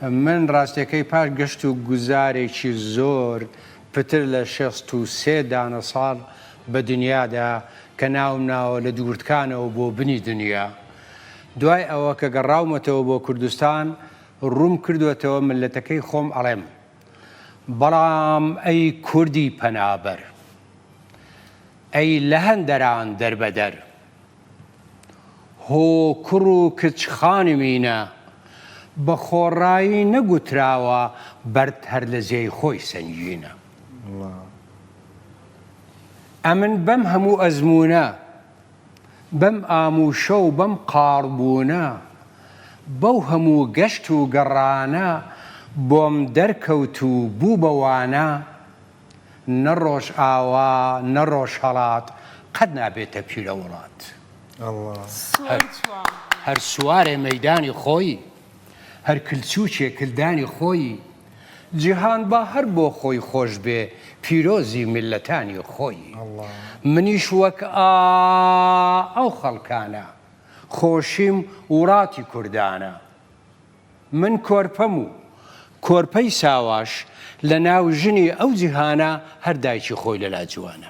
من ڕاستیەکەی پاش گەشت و گوزارێکی زۆر پتر لە 63 دانە ساڵ بە دنیادا کە ناوم ناوە لە دوورتکانەوە بۆ بنی دنیا دوای ئەوە کە گەڕاومەتەوە بۆ کوردستان ڕووم کردوەتەوە مللەتەکەی خۆم ئەڵێم بەڵام ئەی کوردی پەنابەر ئەی لە هەندەران دەربەدەر هۆ کوڕ و کچ خانمینە بە خۆڕایی نەگوتراوە بەرد هەر لە جێی خۆی سەنگینە. ئەمن بەم هەموو ئەزموونە، بەم ئامووشە و بەم قاڕبوونە، بەو هەموو گەشت و گەڕانە بۆم دەرکەوت و بوو بە وانە، نە ڕۆژئاوا نە ڕۆژهەڵات قەت نابێتە پیرە وڵات. هەر سوارێ مەیدانی خۆی، هەر کلچووکێ کلدانی خۆی، جیهان با هەر بۆ خۆی خۆش بێ پیرۆزی میللەتانی خۆی. منیش وەک ئا ئەو خەڵکانە، خۆشیم وڵاتی کوردانە. من کۆرپەم و کۆرپەی ساواش لە ناو ژنی ئەو جیهانە هەر دایکی خۆی لەلا جوانە.